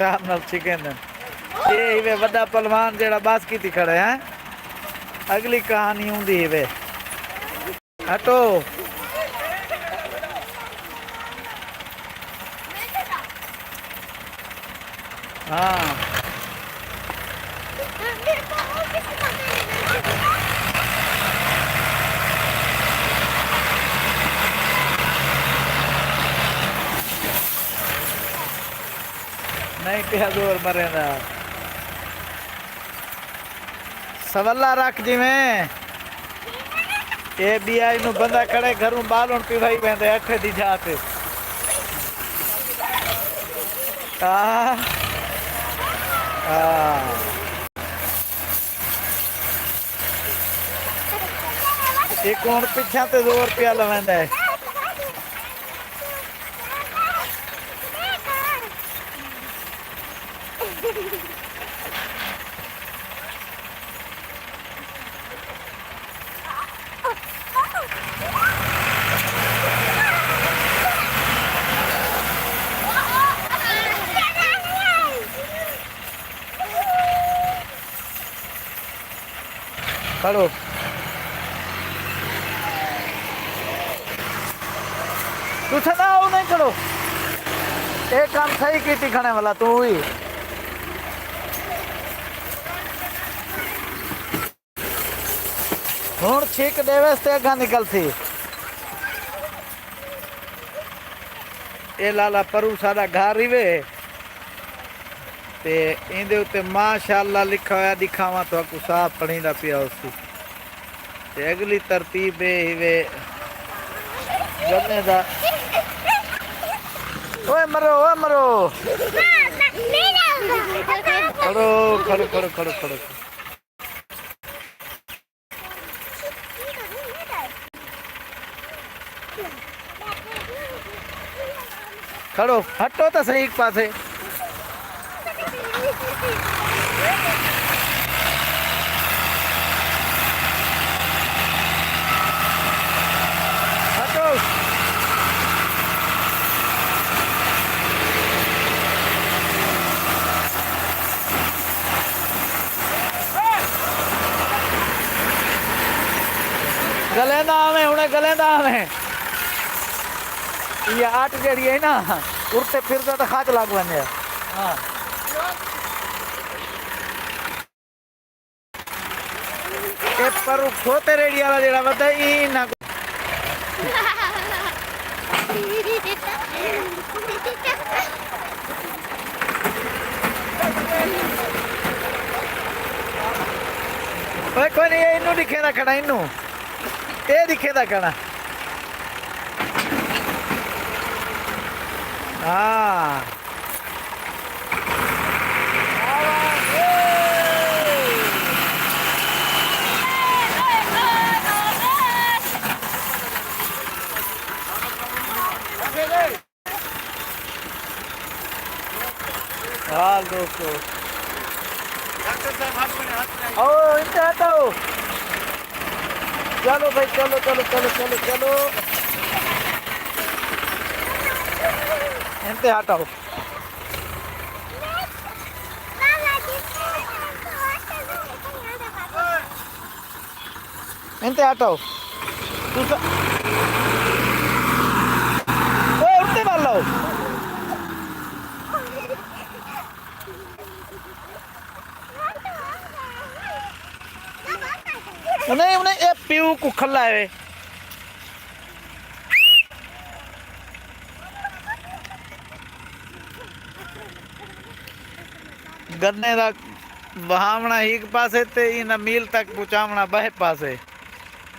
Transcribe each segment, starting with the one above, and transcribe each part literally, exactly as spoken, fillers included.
آرام نال چھکیندن۔ اے ہیوے وݙا پلوان جیڑھا بس کیتی کھڑے ہیں۔ اڳلی کہاݨی اوندی ہیوے۔ ہٹو۔ ہاں۔ نہیں پیا زور مریندا۔ سولا رکھ جیویں۔ اے ٻیا اینوں بندہ کھڑے گھروں ٻالݨ پیوائی ویندے اٹھے دی جا تے۔ آ۔ آ۔ اے کون پچھاں تے زور پیا لویندا ہے؟ کھڑو۔ تساں نہ آؤ، نہیں کھڑو۔ اے کم صحیح کیتی کھڑے والا، توں ہی۔ ہݨ چھک ݙیویس تے اڳاں نکلسی۔ اے لالا پرو ساݙا گھر ہیوے تے ایندے اتے ماشاءاللہ لکھا ہویا، ݙکھاواں تہاکوں، صاف پڑھیندا پیا ہوسی۔ تے اڳلی ترتیب اے ہیوے گنے دا۔ اوئے مرو، اوئے مرو۔ کھڑو، کھڑو، کھڑو، کھڑو، کھڑو۔ کھڑو، ہٹو تاں صحیح ہک پاسے۔ ہٹو۔ گلیندا آویں، ہݨے گلیندا آویں۔ ایہ اٹ جیڑھی ہے نا، ارتے پھردا تاں خاچ لڳ ویندے۔ ہاں۔ اے پرو کھوتے ریڑھی والا جیڑھا ودا، ایں انہاں کوں۔ اوئے کوئی نہیں، اے اینوں ݙکھیندا کھڑا، اینوں۔ اے ݙکھیندا کھڑا۔ ہاں۔ حال دوستو۔ او، انتہا تو۔ چلو بھائی، چلو، چلو، چلو، چلو، چلو۔ انتہا تو۔ انتے ہٹو۔ تساں، اوئے، اتے ول آؤ۔ انہیں، انہیں اے پیو کوں کھلا ہے۔ گنے دا وہاوݨا ہک پاسے تے انہاں میل تک پہنچاوݨا ٻئے پاسے۔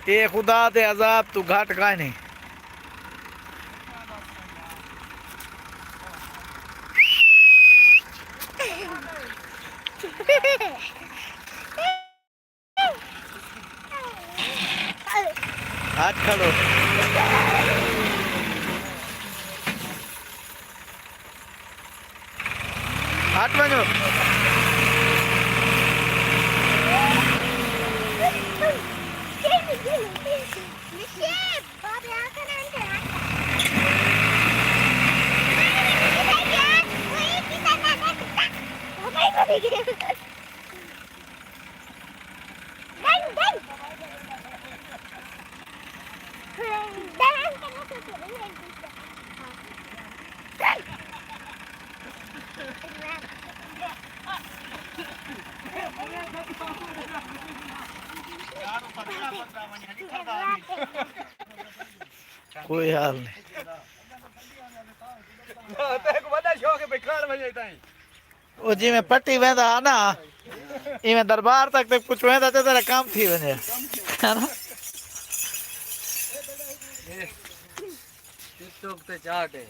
اے خدا دے عذاب توں گھٹ کائنی۔ ہتھ کھڑو۔ ہٹ ونڄو۔ کوئی حال نہیں۔ تیکوں وݙا شوق ہے بھئی کھاݨ ونڄے تائیں۔ او جیویں پٹی ویندا ہا نا، ایویں دربار تک تے پچ ویندا تے تیرا کم تھی ونڄے۔ ہے نا؟ ٹک ٹاک تے چاٹ ہے۔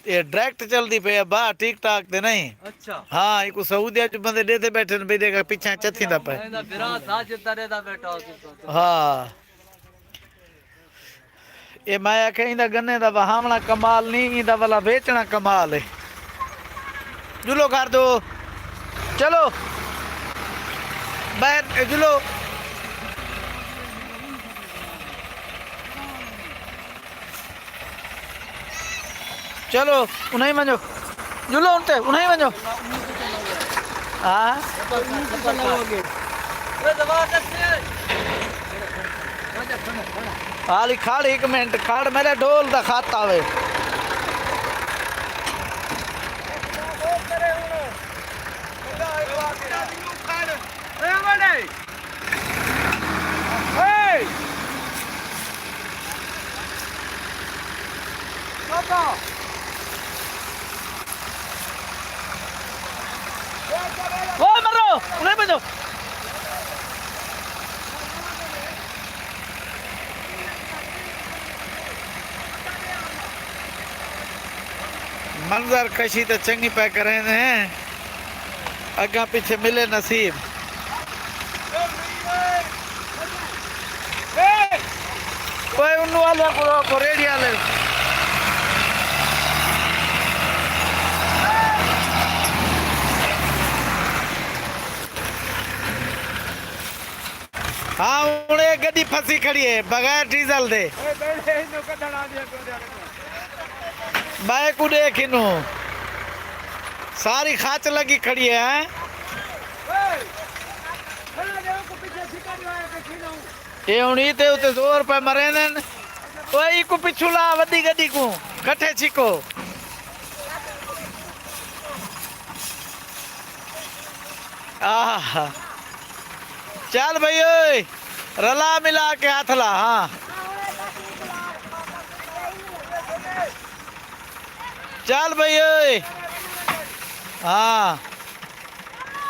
اے ڈائریکٹ چلدی پئی ہے با، ٹک ٹاک تے نہیں۔ اچھا۔ ہاں، ایکوں سعودیہ چ بندے ݙیہدے ٻیٹھے نے، بھئی ݙیکھ پچھاں چتھیندا پئے۔ ایندا بھرا ساجد دا ݙیہدا ٻیٹھا ہوسی تو۔ ہاں۔ اے میں آکھیا ایندا گنے دا وہاوݨا کمال نی، ایندا ولا ویچݨا کمال ہے۔ جلو کر دو۔ چلو۔ ٻاہر جلو۔ چلو، انہاں ہی ونڄو۔ جلو ہن تے، انہاں ہی ونڄو۔ ہاں۔ حالی کھڑ، ہک منٹ کھڑ، میݙے ڈھول دا خط آوے۔ اوئے مرو، انہیں بھیجو۔ منظر کشی تے چنڳی پئے کریندے ہیں، اڳاں پچھے ملے نصیب۔ اوئے انو والے کو، کو ریڑھی والے۔ ہاں، ہݨ اے گݙی پھسی کھڑی ہے بغیر ڈیزل دے۔ بائے کوں ݙیکھ انوں، ساری خچ لڳی کھڑی ہے، ہیں؟ اے ہݨ ایتے اتے زور پئے مریندن۔ اوئے ایکوں پچھوں لا، وݙی گݙی کوں کٹھے چھکو۔ آہ۔ چل بھئی اوئے، رلا ملا کے ہتھ لا، ہاں۔ چل بھئی اوئے۔ ہاں۔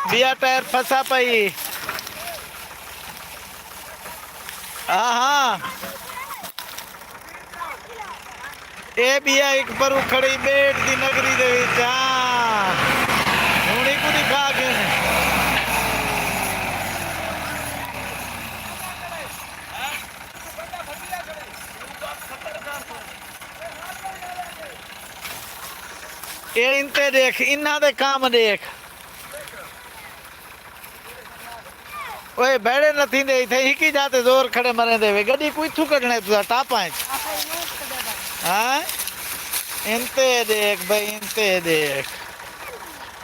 ٻیا ٹائر پھسا پئی۔ ہاں، ہاں۔ اے ٻیا ہک پروں کھڑی ٻیٹ دی نگری دے وچ، ہاں۔ ہݨ ایکوں ݙکھا گھن۔ اے انتے ݙیکھ، انہاں دے کم ݙیکھ۔ اوئے بھیڑے نہ تھیندے، اتھے ہکی جاہ تے زور کھڑے مریندے وے۔ گݙی کوں اتھوں کڈھݨے تساں ٹاپاں اچ۔ ہاں؟ انتے ݙیکھ بھئی، انتے ݙیکھ۔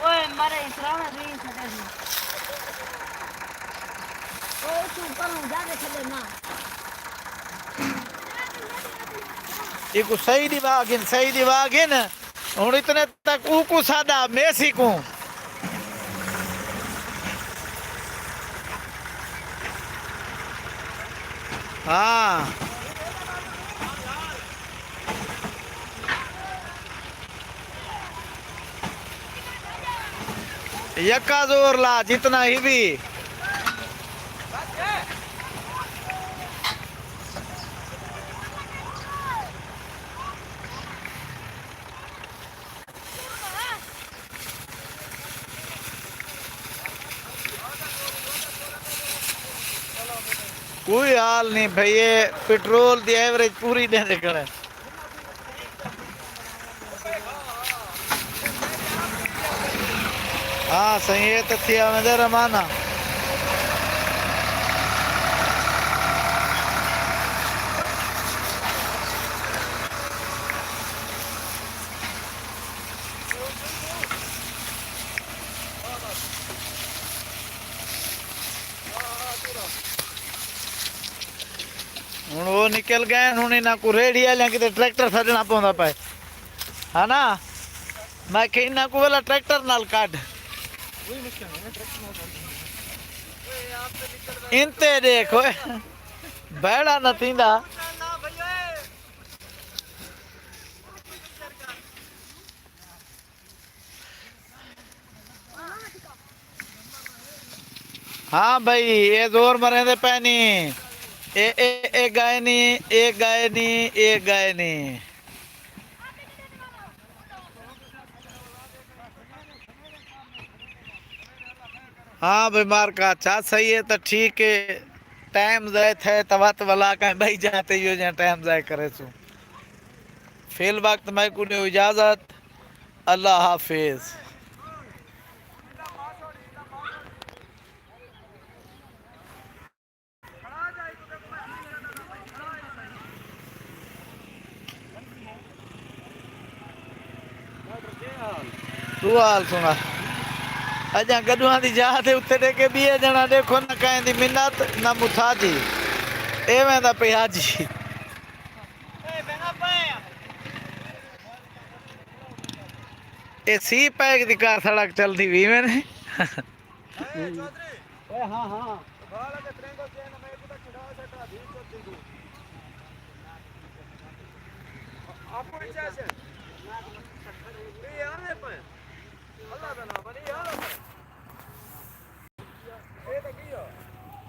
اوئے مرے اسرانا دی چھڈے سی۔ اوئے اتھوں پروں جا کے چھڈے نا۔ ایکوں صحیح ݙیوا گھن، صحیح ݙیوا گھن۔ ہݨ اتنے تک اوکوں ساݙا میسی کوں۔ ہاں۔ یکا زور لا جتنا ہیوی۔ کوئی حال نہیں بھئی، اے پٹرول دی ایوریج پوری ݙیندے کھڑے۔ ہاں سائیں، اے تے تھیا ویندے روانہ۔ ہݨ او نکل ڳئے، ہݨ انہاں کوں ریڑھی آلیاں کیتے ٹریکٹر سݙݨا پوندا پئے، ہے نا؟ میں کہ انہاں کوں ولا ٹریکٹر نال کڈھ۔ انتے ݙیکھ اوئے، بہڑا نہ تھیندا۔ ہاں بھائی، اے زور مریندے پئے نی۔ اے، اے، اے ڳئے نی، اے ڳئے نی، اے ڳئے نی۔ ہاں بھئی، مارکا اچھا صحیح ہے تاں ٹھیک ہے۔ ٹائم ضائع تھئے تاں وت ولا کہیں ٻئی جاہ تے ایہو جہاں ٹائم ضائع کریسوں۔ فی الوقت میکوں ݙیو اجازت۔ اللہ حافظ۔ توں حال سݨا۔ اڄاں گݙواں دی جاہ تے اتھے ݙے کے ٻئے ڄݨاں ݙیکھو، نہ کہیں دی منت، نہ متھاجی۔ ایویں دا پیا جی۔ اے سی پیک دی کار سڑک چلدی وی ایویں نے۔ اے ہاں، ہاں۔